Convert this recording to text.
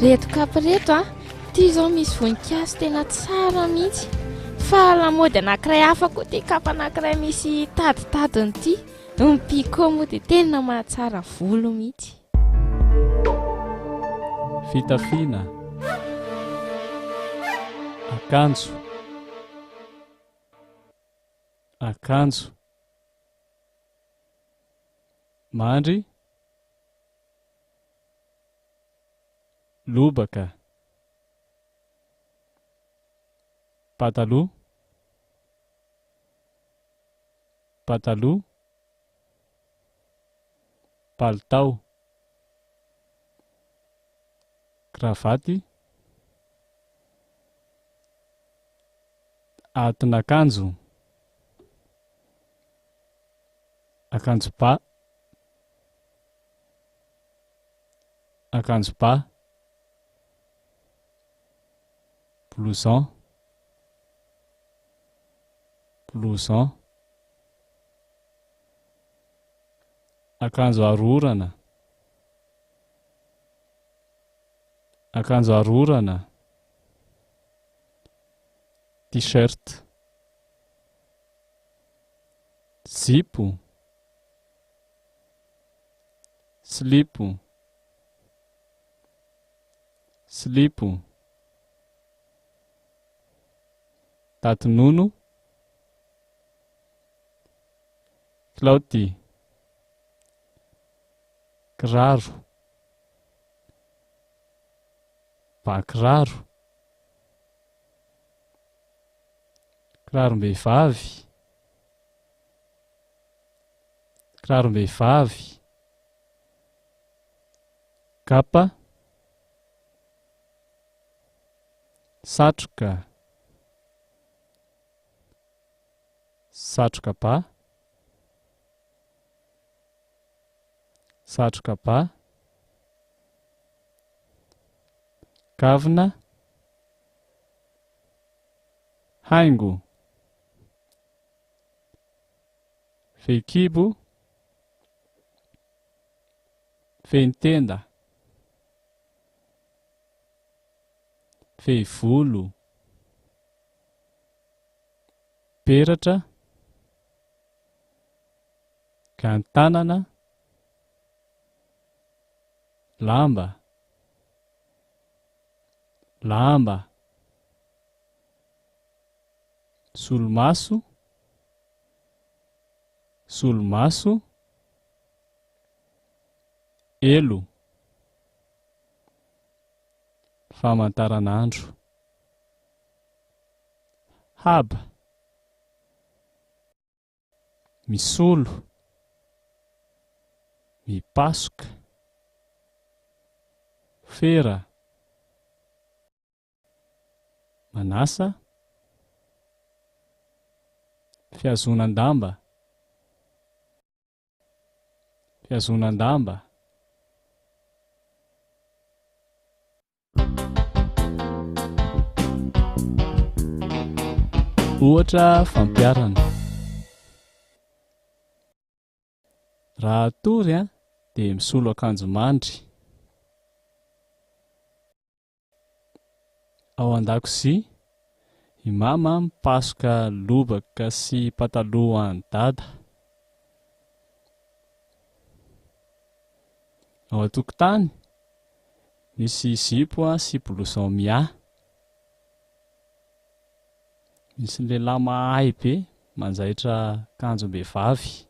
Reto kapa reto a, ty zao misy voninkazo tena tsara mihitsy. Fa lamaody anankiray hafa koa ty kapa anankiray misy taditadiny ity. Ny picot moa dia tena mahatsara volo mihitsy. Fitafiana, akanjo, akanjo, mandry, lobaka, pataloha, pataloha, palitao, kravaty, atin'akanjo, akanjo ba, akanjo ba, blouson, blouson. Akanjo aro orana. Akanjo aro orana. T-shirt. Zipo. Silipo. Silipo. Tati-nono. Kilaoty. Kiraro. Ba kiraro. Kirarom-behivavy. Kirarom-behivavy. Kapa. Satroka. Satroka ba. Satroka ba. Kavina. Haingo. Fehikibo. Fehintenda. Fehivolo. Peratra. Gantanana. Lamba. Lamba. Solomaso. Solomaso. Elo. Famantaranandro. Haba. Misolo. Mipasoka. Fera. Manasa. Fihazonan-damba. Fihazonan-damba. Ohatra fampiharana. Raha hatory dia misolo akanjo mandry. Ao an-dakozia, i Mama mipasoka lobaka sy pataloha ho an'i Dada. Ao an-tokotany, misy zipo sy blouson miahy. Misy lehilahy mahay be manjaitra akanjom-behivavy.